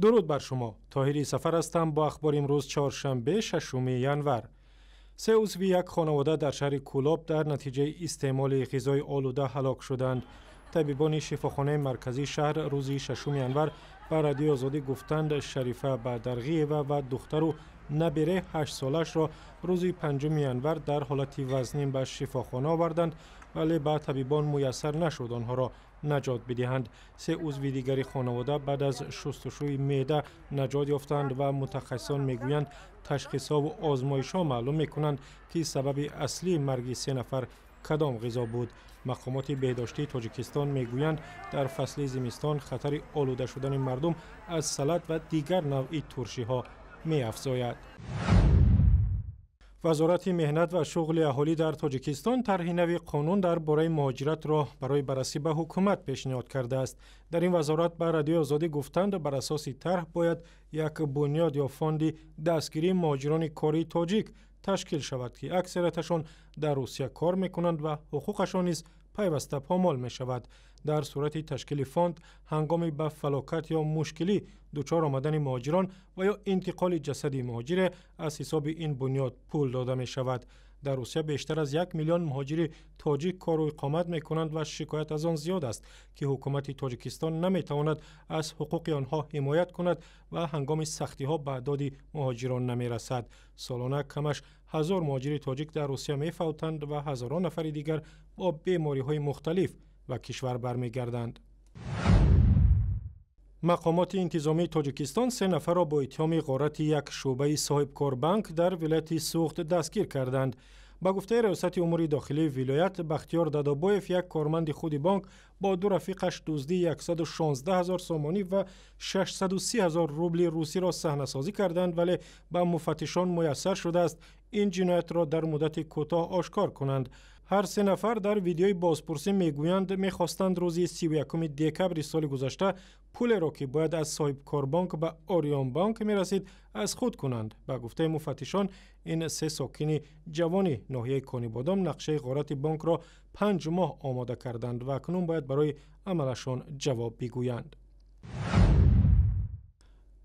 Дуруд бар шумо. Тоҳири Сафар ҳастам бо ахбори имрӯз, чоршанбе, 6 январ. Се узви як хонавода дар шаҳри Кӯлоб дар натиҷаи истеъмоли ғизои олуда ҳалок шуданд. Табибони шифохонаи марказии шаҳр рӯзи 6 январ ба Радиои Озодӣ гуфтанд, Шарифа Бадарғиева ва духтару набераи 8-солаашро рӯзи 5 январ дар ҳолати вазнин ба шифохона оварданд, вале ба табибон муяссар нашуд онҳоро наҷот бидиҳанд. Се узви дигари хонавода баъд аз шустушӯи меъда наҷот ёфтанд ва мутахассисон мегӯянд, ташхисҳову озмоишҳо маълум мекунанд, ки сабаби аслии марги се нафар кадом ғизо буд. Мақомоти беҳдоштии Тоҷикистон мегӯянд, дар фасли зимистон хатари олуда шудани мардум аз салат ва дигар навъи туршиҳо меафзояд. Вазорати меҳнат ва шуғли аҳолӣ дар Тоҷикистон тарҳи нави қонун дар бораи муҳоҷиратро барои баррасӣ ба ҳукумат пешниҳод кардааст. Дар ин вазорат ба Радиои Озодӣ гуфтанд, бар асоси тарҳ бояд як бунёд ё фонди дастгирии муҳоҷирони кории тоҷик ташкил шавад, ки аксарияташон дар Русия кор мекунанд ва ҳуқуқашон низ пайваста помол мешавад. Дар сурати ташкили фонд, ҳангоми ба фалокат ё мушкилӣ дучор омадани муҳоҷирон ва ё интиқоли ҷасади муҳоҷире аз ҳисоби ин бунёд пул дода мешавад. Дар Русия бештар аз 1 миллион муҳоҷири тоҷик кору иқомат мекунанд ва шикоят аз он зиёд аст, ки ҳукумати Тоҷикистон наметавонад аз ҳуқуқи онҳо ҳимоят кунад ва ҳангоми сахтиҳо ба доди муҳоҷирон намерасад. Солона камаш 1000 муҳоҷири тоҷик дар Русия мефавтанд ва ҳазорон нафари дигар бо бемориҳои мухталиф ба кишвар бармегарданд. Мақомоти интизомии Тоҷикистон се нафарро бо иттиҳоми ғорати як шӯъбаи Соҳибкорбанк дар вилояти Суғд дастгир карданд. Ба гуфтаи Раёсати умури дохилии вилоят, Бахтиёр Дадобоев, як корманди худи бонк, бо ду рафиқаш дуздии 116 ҳазор сомонӣ ва 630 ҳазор рубли русиро саҳнасозӣ карданд, вале ба муфаттишон муяссар шудааст ин ҷиноятро дар муддати кӯтоҳ ошкор кунанд. Ҳар се нафар дар видеои бозпурсӣ мегӯянд, мехостанд рӯзи 31 декабри соли гузашта пулеро, ки бояд аз Соҳибкорбонк ба Ориёнбонк мерасид, аз худ кунанд. Ба гуфтаи муфаттишон, ин се сокини ҷавони ноҳияи Конибодом нақшаи ғорати бонкро 5 моҳ омода карданд ва акнун бояд барои амалашон ҷавоб бигӯянд.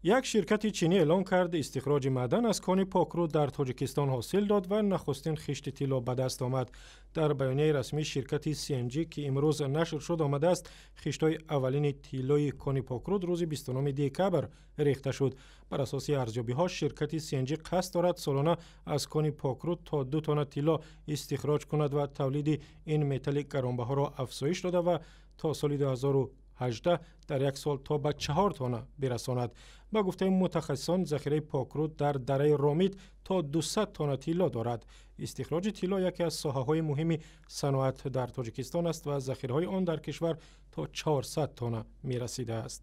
Як ширкати чинӣ эълон кард, истихроҷи маъдан аз кони Покруд дар Тоҷикистон ҳосил дод ва нахустин хишти тилло ба даст омад. Дар баёнияи расмии ширкати CNG, ки имрӯз нашр шуд, омадааст, хиштҳои аввалини тиллои кони Покруд рӯзи 29 декабр рехта шуд. Бар асоси арзёбиҳо, ширкати CNG қасд дорад солона аз кони Покруд то 2 тонна тилло истихроҷ кунад ва тавлиди ин металли гаронбаҳоро афзоиш дода ва то соли 2018 дар як сол то ба 4 тонна бирасонад. Ба гуфтаи мутахассисон, захираи Покруд дар дараи Ромит то 200 тонна тилло дорад. Истихроҷи тилло яке аз соҳаҳои муҳими саноат дар Тоҷикистон аст ва захираҳои он дар кишвар то 400 тонна мерасидааст.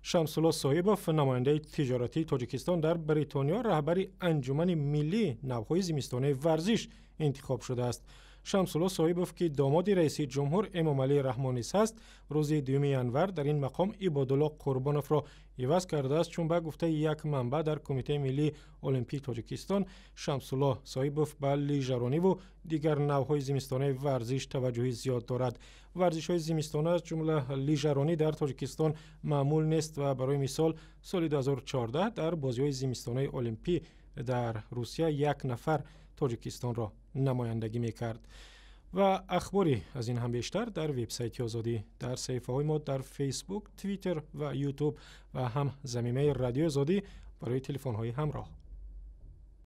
Шамсулло Соҳибов, намояндаи тиҷоратии Тоҷикистон дар Бритониё, раҳбари Анҷумани миллии навъҳои зимистонаи варзиш интихоб шудааст. Шамсулло Соҳибов, ки домоди раиси ҷумҳур Эмомалӣ Раҳмон низ ҳаст, рӯзи 2 январ дар ин мақом Ибодулло Қурбоновро иваз кардааст, чун ба гуфтаи як манбаъ дар Кумитаи миллии олимпии Тоҷикистон, Шамсулло Соҳибов ба лижарониву дигар навъҳои зимистонаи варзиш таваҷҷӯҳи зиёд дорад. Варзишҳои зимистона, аз ҷумла лижаронӣ, дар Тоҷикистон маъмул нест ва барои мисол соли 2014 дар бозиҳои зимистонаи олимпӣ дар Русия як нафар Тоҷикистонро намояндагӣ мекард. Ва ахбори аз ин ҳам бештар дар вебсайти Озодӣ, дар саҳифаҳои мо дар Фейсбук, Твиттер ва Ютуб ва ҳам замимаи Радиои Озодӣ барои телефонҳои ҳамроҳ.